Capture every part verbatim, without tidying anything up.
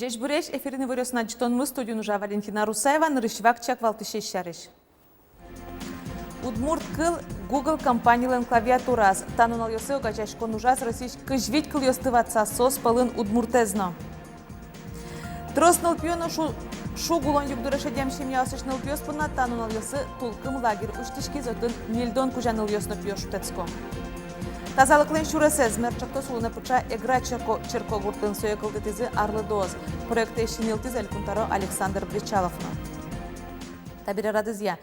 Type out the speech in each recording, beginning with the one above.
Ӟечбуресь! Эфирын «Иворъёс» но ӝытонмы, студиын ужа Валентина Русаева. Нырысь вакчияк валтӥсез сярысь. Удмурт кыл Google компаниялэн клавиатураез. Та нуналъёсы огазеяськон ужаз Россиысь кызь вить кылъёсты ватсаз, соос пӧлын удмуртэз но. Трос нылпиё но шу-, шуг улон югдуре шедем семьяосысь нылпиос понна та нуналъёсы «Тулкым» лагерь усьтӥськиз, отын ньыльдон кузя нылъёс но пиос шутэтско. Тазалыклэн сюресэз мер ӵектос улонэ пыӵа Эгра черко-, черкогуртын. Сое кылдытӥзы арлыдоос. Проектэз синйылтӥз Элькун тӧро Александр Бречалов но. Табере радызъя.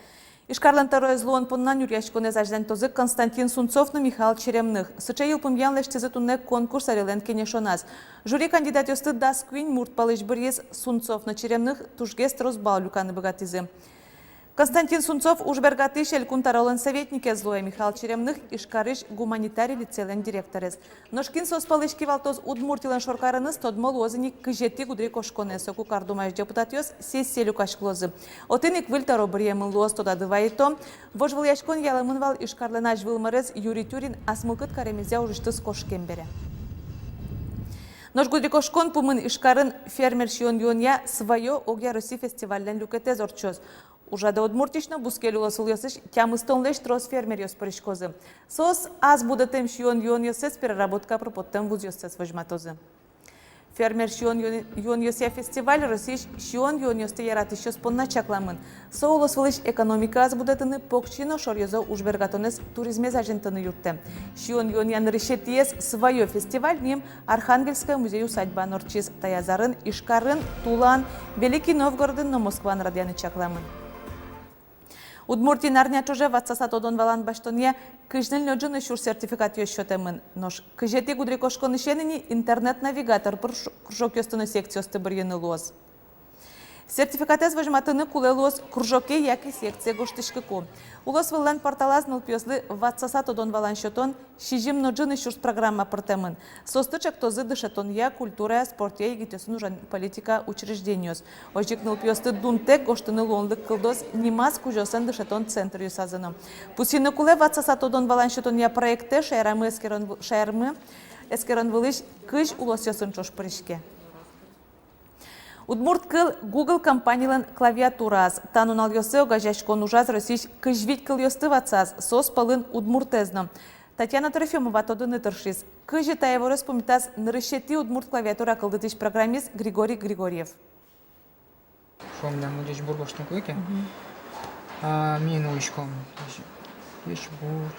Ижкарлэн тӧроез луон понна нюръяськонэз азьланьтозы Константин Сунцов но Михаил Черемных. Сыӵе йылпумъян лэсьтӥзы туннэ конкурс ӧрилэн кенешоназ. Жюри кандидатъёсты дас куинь мурт пӧлысь быръиз. Сунцов но Черемных тужгес трос балл люканы быгатӥзы. Константин Сунцов ужбергатӥсь Элькун тӧролэн советникез луэ, Михаил Черемных — Ижкарысь гуманитарий лицейлэн директорез. Нош кин соос пӧлысь кивалтоз Удмуртилэн шоркареныз, тодмо луоз ини кызетӥ гудырикошконэ. Соку кардумась депутатъёс сессие люкаськылозы. Отын ик выль тӧро быръемын луоз. Тодады вайытом, вожвылъяськон ялэмын вал Ижкарлэн азьвыл мэрез Юрий Тюрин ас мылкыд каремезъя ужысьтыз кошкем бере. Нош гудырикошкон пумын Ижкарын фермер сиён-юонъя «Своё» огъя Росси фестивальлэн люкетэз ортчоз. Ужрадэ Удмуртиысь но бускель улосвылъёсысь тямыстонлэсь трос фермеръёс пыриськозы. Соос ас будэтэм сиён-юонъёссэс, переработка пыр поттэм вузъёссэс возьматозы. Фермер сиён-юон-, юонъёсъя фестиваль Россиысь сиён-юонъёсты яратӥсьёс понна чакламын. Со улосвылысь экономикаез будэтыны, покчи но шоръёзо ужбергатонэз, туризмез азинтыны юрттэ. Сиён-юонъя нырысетӥез «Своё» фестиваль ним Архангельская музей-усадьбаын ортчиз. Таяз арын Ижкарын, Тулаын, Великий Новгородын но Москваын радъяны чакламын. Удмуртиын арня ӵоже ватсаса тодон-валан басьтонъя кызь ньыль но ӝыны сюрс сертификатъёс сётэмын. Нош кызетӥ гудырикошконысен ини интернет-навигатор пыр ш-, кружокъёсты но секциосты быръёны луоз. Сертификатэз возьматыны кулэ луоз кружоке яке секцие гожтӥськыку. Улосвыллэн порталаз нылпиослы ватсаса тодон-валан сётон сизьым но ӝыны сюрс программа пыртэмын. Соосты ӵектозы дышетонъя, культурая, спортъя, егитъёсын ужан политикая учреждениос. Озьы ик нылпиосты дунтэк гожтыны луонлык кылдоз нимаз кузёосын дышетон центръёсазы но. Пусйыны кулэ, ватсаса тодон-валан сётонъя проектэ шаерамы эскерон в-, шаермы эскерон вылысь кызь улосъёсын ӵош пыриське. Удмурт кыл Google компаниялэн клавиатураез. Та нуналъёсы огазеяськон ужаз Россиысь кызь вить кылъёсты ватсаз, соос пӧлын удмуртэз но. Татьяна Трофимова тодыны тыршиз, кызьы та иворез пумитаз нырысетӥ удмурт клавиатура кылдытӥсь программист Григорий Григорьев. Шуом, милям ӟечбур гожтыны кулэ ке. Мгм. А, ми нуллӥськом. Ӟечбур.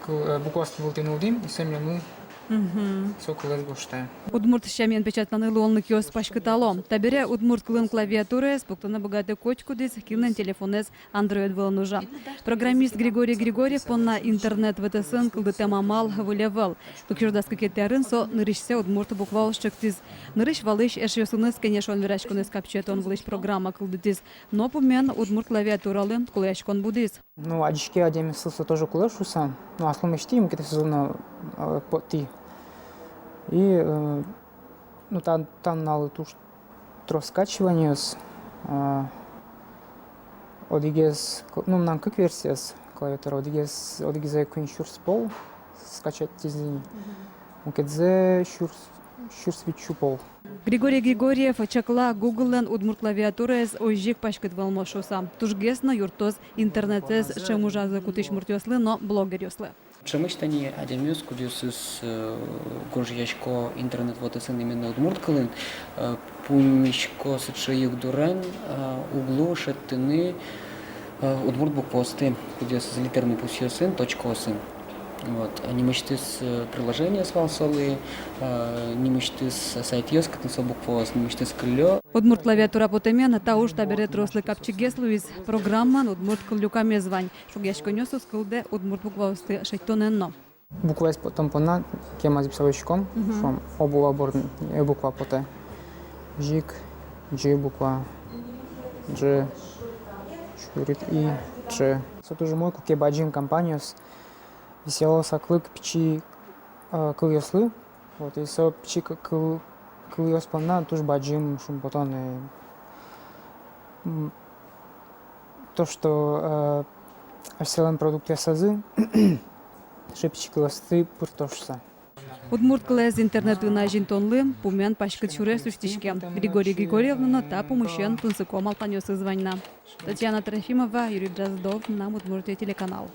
Кыл, э, букваосты вылтӥ нуллӥм, и со милемлы, мгм, со кылэз гожтэ. Удмурт сямен печатланы луонлыкъёс паськытало. Табере удмурт кылын клавиатураез пуктыны быгатэ котькудӥз, кинлэн телефонэз Android вылын ужа. Программист Григорий Григорьев понна интернет вотэсын кылдытэм амал выль ӧвӧл. Кык сюрс дас кыкетӥ арын со нырысьсэ удмурт букваос ӵектӥз. Нырысь валысь эшъёсыныз кенешон-вераськонэз капчиятон вылысь программа кылдытӥз. Но пумен удмурт клавиатуралы кулэяськон будӥз. Ну, адӟиське, адямиослы со тоже кулэ шуыса. Ну, аслым лэсьтӥ, мукетъёсызлы но, э, поттӥ. И, э, ну, та, та нуналлы туж трос скачиваниос, а, одӥгез, к-, ну, мынам кык версиос клавиатура, одӥгез, одӥгзэ куинь сюрс пол скачатьтӥзы ини, мгм, мукетзэ сюрс, сюрс вить сю пол. Григорий Григорьев чакла, Гугллэн удмурт клавиатураез озьы ик паськыт вӧлмоз шуыса. Тужгес но юрттоз интернетэз ӵем ужазы кутӥсь муртъёслы но блогеръёслы. Ӵемысь тани адямиос, кудъёсыз, э, гожъясько интернет вотэсын именно удмурт кылын, э, пумисько сыӵе югдурен, э, уг луы шедьтыны, э, удмурт букваосты, кудъёсыз литерный пусъёсын, точкаосын. Вот. Нимысьтыз, э, приложениос вал солы, э, нимысьтыз сайтъёс, кытын со букваос нимысьтыз кыллё. Удмурт клавиатура потэмен та уж табере трослы капчигес луиз. Программаын удмурт кыл люкамез вань. Шугъяськонъёс уз кылдэ удмурт букваосты шедьтонэн но. Букваез поттон понна кема зӥбыса возиськом, мгм, шуом, о буква бордын, э буква потэ. Ӟик, ӟ буква, ӝ, чурыт и, ӵ. Со туж умой, куке бадӟым компаниос висъяло саклык пичи, э, кылъёслы. Вот, и со пичи к-, кыл-, кылъёс понна туж бадӟым шумпотон, э, м, то, что, э, асьсэлэн продуктъёсазы сыӵе пичи кылъёсты пырто шуыса. Удмурт кылэз интернетын азинтонлы пумен паськыт сюрес усьтӥське. Григорий Григорьевлэн но та пумысен тунсыко малпанъёсыз вань на. Татьяна Трофимова, Юрий Дроздов, «Мынам Удмуртие» телеканал.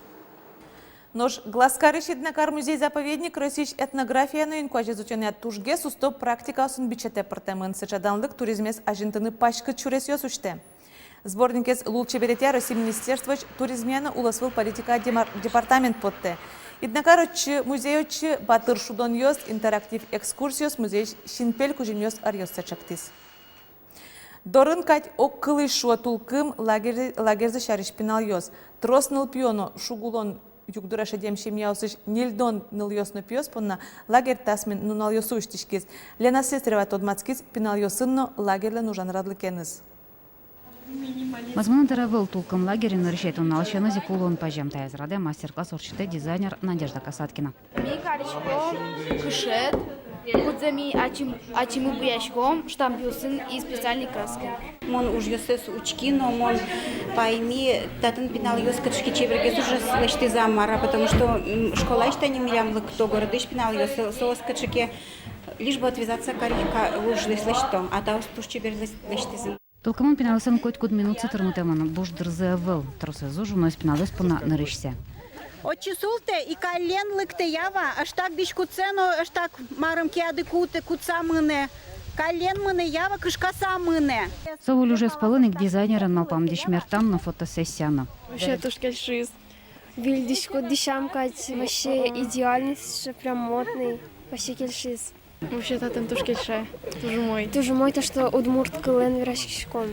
Нош Глазкарысь Иднакар музей-заповедник Россиысь этнография но инкуазез утёнъя тужгес усто практикаосын бичетэ пыртэмын. Сыӵе данлык туризмез азинтыны паськыт сюресъёс усьтэ. Сборникез лулчеберетъя Россиысь министерствоысь туризмъя но улосвыл политикая демар-, департамент поттэ. Иднакар отчы, музей отчы батыр шудонъёс, интерактив экскурсиос, музейысь синпель кузьымъёс ӧръёссэ ӵектӥз. Дорын кадь огкылысь, шуо тулкым лагерь-, лагерьзы сярысь пиналъёс. Трос нылпиё но шуг улон югдуре шедем семьяосысь ньыльдон нылъёс но пиос понна лагерь тасмен нуналъёсы усьтӥськиз. Лена Слесарева тодматскиз пиналъёсын но лагерьлэн ужанрадлыкеныз. Мӧзмыны тыре ӧвӧл, тулкым лагерьын нырысетӥ нуналысеныз ик улон пазе. Таяз радэ мастер-класс ортчытэ дизайнер Надежда Касаткина. Ми кариськом кышет, кудзэ ми ачим-, ачимы буяськом штампъёсын и специальной краскаен. Мон ужъёссэс учки но, мон пайми, татын пиналъёс кыӵе ке чебергес ужез лэсьтӥзы, мар-а, потому что, м, школаысь тани милям лыкто, городысь пиналъёс, со-, соос кыӵе ке лишь бы отвязаться кари-, ка-, ужез лэсьто, а таос туж чебер лэсь-, лэсьтӥзы. Тулкымын пиналъёслэн котькуд минутсы тырмытэмын, буш дырзы ӧвӧл. Тросэз уж уноез пиналъёс понна нырысьсэ. Отчы султэ и каллен лыктэ, ява, ӧжытак дӥськутсэ но, ӧжытак марым ке адык кут-, кутса мынэ. Каллен мынэ, ява, кышкаса мынэ. Со выль ужъёс пӧлын ик дизайнерен малпам дӥсь мертан но, фотосессия но. Вообще туж кельшиз. Выль дӥськут дӥсям кадь, вообще идеальный, прям модный. Вообще кельшиз. Вообще татын туж кельше, туж умой. Туж умой то, что удмурт кылын вераськиськом,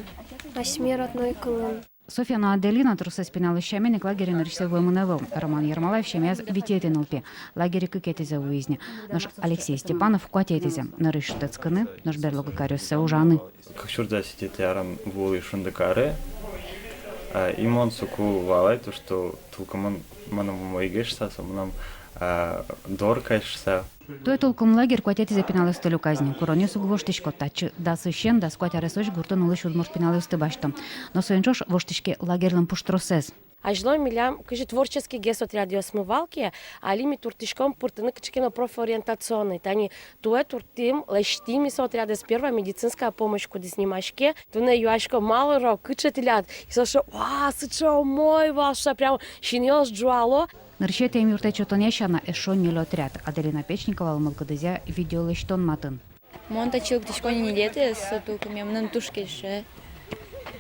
асьме родной кылын. Софья но Аделина тросэз пиналъёс сямен ик лагере нырысьсэ вуэмын ӧвӧл. Роман Ермолаев семьяз витетӥ нылпи. Лагере кыкетӥзэ вуиз ни. Нош Алексей Степанов куатетӥзэ. Нырысь шутэтскыны, нош берло кык аръёссэ ужаны. Кык сюрс дас витетӥ арын вуылӥ Шундыкаре. А, и мон соку валай то, что тулкымын мыным умойгес шуса, со мынам, а, дор кадь шуса. Туэ тулкым лагерь куатетӥзэ пиналъёсты люказ ни. Куронъёс уг воштӥсько, татчы дасысен дас куать аресозь гуртын улӥсь удмурт пиналъёсты басьто. Но соин ӵош воштӥське лагерьлэн пуштросэз. Азьло милям кызьы творческийгес отрядъёсмы вал ке, али ми турттӥськом пыртыны кыӵе ке но профориентационный. Тани туэ турттӥм, лэсьтӥм ми со отрядэз, первая медицинская помощь кудӥз нимаське. Туннэ юасько, малы ро, кыӵе тӥляд? И соос шуо, уа, сыӵе умой вал шуса, прям синъёс ӝуало. Нырысетӥ эмъюрттэт сётонъя сяна эшшо ньыль отряд. Аделина Печниковалэн мылкыдызъя видео лэсьтон матын. Мон татчы лыктӥсько ни ньылетӥез, со тулкымъя мыным туж кельше.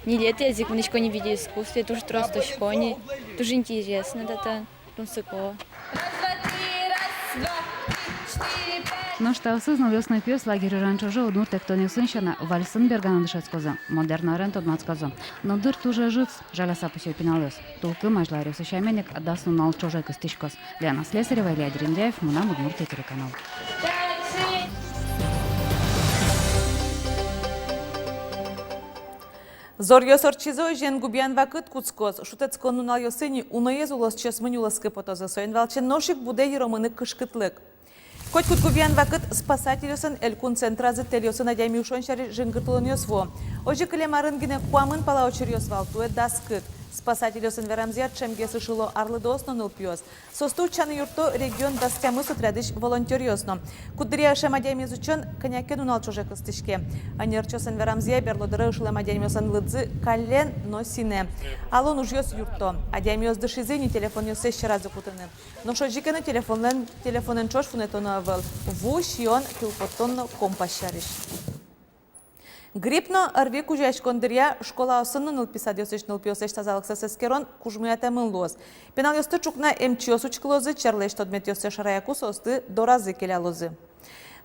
Ньылетӥез ик мынӥсько ни видеоискусстве, туж трос тодӥсько ни, туж интересно татын, тунсыко. Нош таосыз нылъёс но пиос лагерь ужан ӵоже удмурт эктонъёсын сяна вальсын берганы дышетскозы, модерн арен тодматскозы. Но дыр туж ӧжыт, жаляса пусъё пиналъёс. Тулкым азьло аръёсы сямен ик дас нунал ӵоже кыстӥськоз. Лена Слесарева, Илья Дерендяев, «Мынам Удмуртие» телеканал. Зоръёс ортчизы, озьыен, губиян вакыт кутскоз. Шутэтскон нуналъёсы ни уноез улосчиосмы нюлэскы потозы. Соин валче нош ик будэ йыромыны кышкытлык. Котькуд губиян вакыт спасательёслэн элькун центразы тэльёсын адями ышон сярысь жингыртылонъёс вуо. Озьы кылем арын гинэ куамын пала учыръёс вал, туэ дас кык. Спасательёслэн верамзыя, ӵемгес ышыло арлыдоос но нылпиос. Соосты утчаны юртто регион дас тямыс отрядысь волонтёръёс но. Куддыръя ышем адямиез утчан кӧня ке нунал ӵоже кыстӥське. Ӧнерчиослэн верамзыя, берло дыре ышылэм адямиослэн лыдзы каллен но синэ. Алон ужъёс юртто. Адямиос дышизы ни телефонъёссэс сьӧразы кутыны. Нош озьы ке но телефонлэн, телефонэн ӵош вунэтоно ӧвӧл ву, сиён, тыл поттон но компас сярысь. Грипп но ОРВИ кузёяськон дыръя школаосын но нылпи садъёсысь нылпиослэсь тазалыксэс эскерон кужмоятэмын луоз. Пиналъёсты ӵукна эмчиос учкылозы, черлэсь тодметъёссэ шараяку соосты доразы келялозы.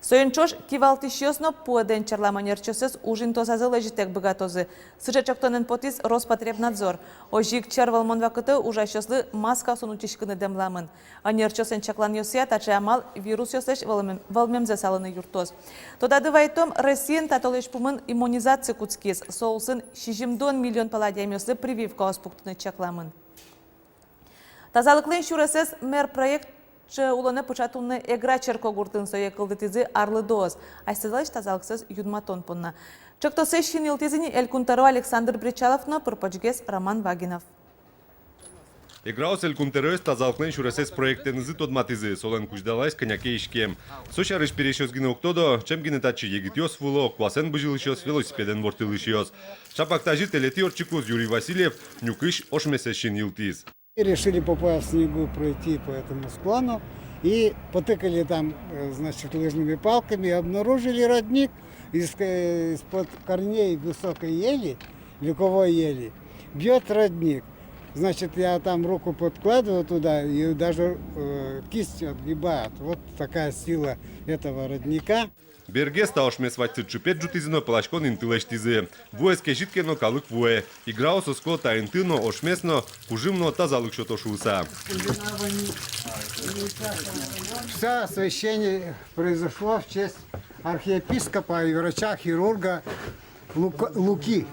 Соин ӵош кивалтӥсьёс но пуэдэн черлам ӧнерчиоссэс уж интыосазы лэзьытэк быгатозы. Сыӵе ӵектонэн потӥз Роспотребнадзор. Озьы ик чер вӧлмон вакытэ ужасьёслы маскаосын утиськыны дэмламын. Ӧнерчиослэн чакланъёсъя, таӵе амал вирусъёслэсь вӧлмем-, вӧлмемзэ салыны юрттоз. Тодады вайтом, Россиын та толэзь пумын иммунизация кутскиз. Со улсын сизьымдон миллион пала адямиослы прививкаос пуктыны чакламын. Тазалыклэн сюресэз мер проект ӵе улонэ пыӵа туннэ Эгра черкогуртын. Сое кылдытӥзы арлыдоос асьсэлэсь тазалыксэс юнматон понна. Ӵектосэз синйылтӥз ини Элькун тӧро Александр Бречалов но пыр-почгес Роман Вагинов. Эграос элькун тӧроез тазалыклэн сюресэз проектэнызы тодматӥзы, солэн кузьдалаез кӧня ке иськем. Со сярысь пересьёс гинэ уг тодо, чем гинэ татчы егитъёс вуыло, куасэн бызьылӥсьёс, велосипедэн ворттылӥсьёс. Чапак тазьы тэлетӥ ортчыкуз Юрий Васильев нюкысь ошмесэз синйылтӥз. И решили по пояс в снегу пройти по этому склону. И потыкали там, э, значит, лыжными палками, обнаружили родник из-, э, из-под корней высокой ели, вековой ели. Бьёт родник. Значит, я там руку подкладываю туда, и даже, э, кисть отгибает. Вот такая сила этого родника. Бергес та ошмес вадьсы чыпет ӝутӥзы но пыласькон инты лэсьтӥзы. Вуэз кезьыт ке но, калык вуэ. Эграос оско, та инты но, ошмес но кужым но тазалык сёто шуыса. Всё освящение произошло в честь архиепископа и врача-хирурга Лука-, Луки,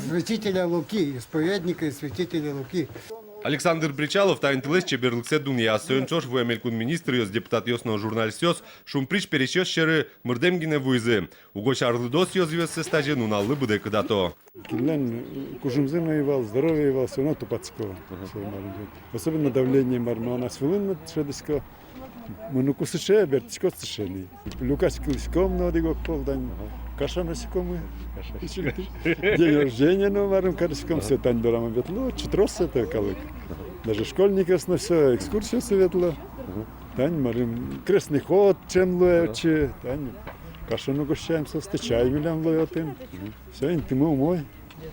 святителя Луки, исповедника и святителя Луки. Александр Бречалов та интылэсь чеберлыксэ дунъяз. Соин ӵош вуэм элькун министръёс, депутатъёс но журналистъёс шумприч пересьёс сьӧры мырдэм гинэ вуизы. Угось арлыдоос ёзвиоссэс таӵе нуналлы быдэ кыдато. Кинлэн кужымзы но ӧй вал, здоровье ӧй вал, всё равно тупатско. Всё нормально. Особенно давление мар, мон ас вылын но шӧдӥсько. Мыныку сыӵе, бертӥсько сыӵе ни. Люкаськылӥськом но одӥг-ог пол, тань каша но сиськомы. День рождения но марым кариськом, всё, тань дорамы ветло, чуть трос это калык. Даже школьникъёс но всё, экскурсиосы ветло. Тань марым крестный ход чем луэ отчы, тань каша но угощаем соосты, чай милям луэ отын. Всё, интымы умой,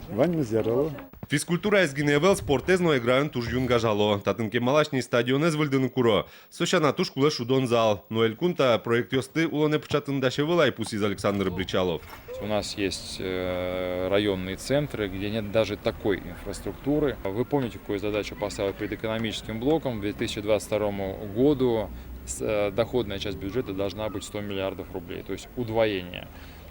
ваньмыз ярало. Физкультураез гинэ ӧвӧл, спортэз но Эграын туж юн гажало. Татын кемалась ни стадионэз выльдыны куро. Со сяна туж кулэ шудон зал. Но элькун та проектъёсты улонэ пыӵатыны дась ӧвӧл ай, пусйиз Александр Бречалов. У нас есть, э, районные центры, где нет даже такой инфраструктуры. Вы помните, какую задачу поставил перед экономическим блоком: к две тысячи двадцать второму году с-, э, доходная часть бюджета должна быть сто миллиардов рублей, то есть удвоение.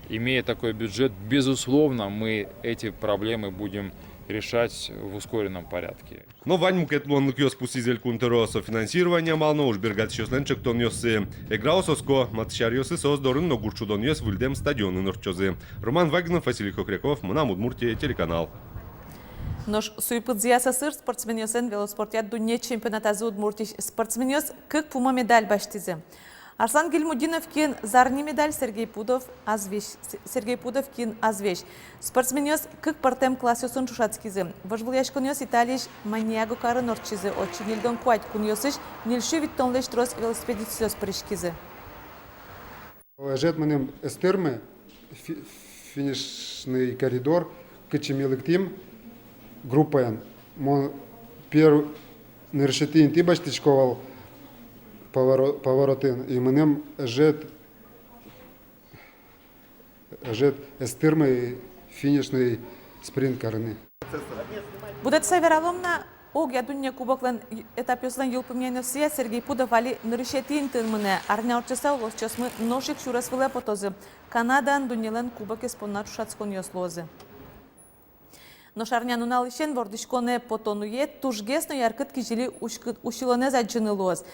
Имея такой бюджет, безусловно, мы эти проблемы будем решать в ускоренном порядке. Но вань мукет луонлыкъёс, пусйиз элькун тӧро, софинансирование амал но уж бергатӥсьёслэн ӵектонъёссы. Эграос оско, матысь аръёсы соос дорын но гурт шудонъёс выльдэм стадионын ортчозы. Роман Вагинов, Василий Хохряков, «Мынам Удмуртие» телеканал. Нош суй пыдзыя сӧсыр спортсменъёслэн велоспортъя дунне чемпионатазы Удмуртиысь спортсменъёс кык пумо медаль басьтӥзы. Арслан Гильмутдинов киын зарни медаль, Сергей Пудов азвесь, Сергей Пудов киын азвесь. Спортсменъёс кык пӧртэм классъёсын ӵошатскизы. Вожвылъяськонъёс Италиысь Маниаго карын ортчизы, отчы ньыльдон куать кунъёсысь ньыльсю витьтонлэсь трос велосипедистъёс пыриськизы. Ӧжыт мыным ӧз тырмы фи-, финишный коридор, кытчы ми лыктӥм группаен. Мон пер-, нырысетӥ инты басьтӥсько вал поворо-, поворотын, и мыным ӧжыт, ӧжыт ӧз тырмы финишный спринт карыны. Будэтыса вералом на, огъя дунне кубоклэн этапъёслэн йылпумъянъёссыя Сергей Пудов али нырысетӥ интыын мынэ. Арня ортчыса улосчиосмы нош ик сюрес вылэ потозы. Канадаын дуннелэн кубокез понна ӵошатсконъёс луозы. Нош арнянуналысен вордӥськонэ потон уе тужгес но яркыт кизили уськы-, усьылонэз адӟыны луоз.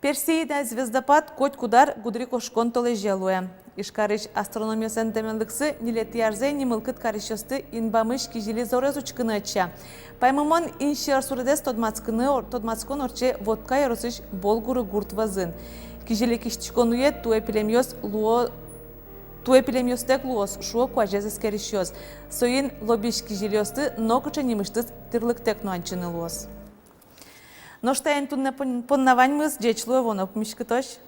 Персеида звездопад котькуд ар гудырикошкон толэзе луэ. Ижкарысь астрономъёслэн дэменлыксы ньылетӥ арзэ нимылкыд карисьёсты инбамысь кизили зорез учкыны ӧтча. Паймымон инсьӧр суредэз тодматскыны ор-, тодматскон ортче Вотка ёросысь Болгуры гурт вӧзын. Кизили кисьтӥськон уе туэ пилемъёс луо-, туэ пилемъёстэк луоз, шуо куазез эскерисьёс. Соин лобись кизилиосты нокыӵе нимысьтыз тӥрлыктэк но адӟыны луоз. Нош таин туннэ пон-, понна ваньмыз. Ӟеч луэ, вуоно пумиськытозь.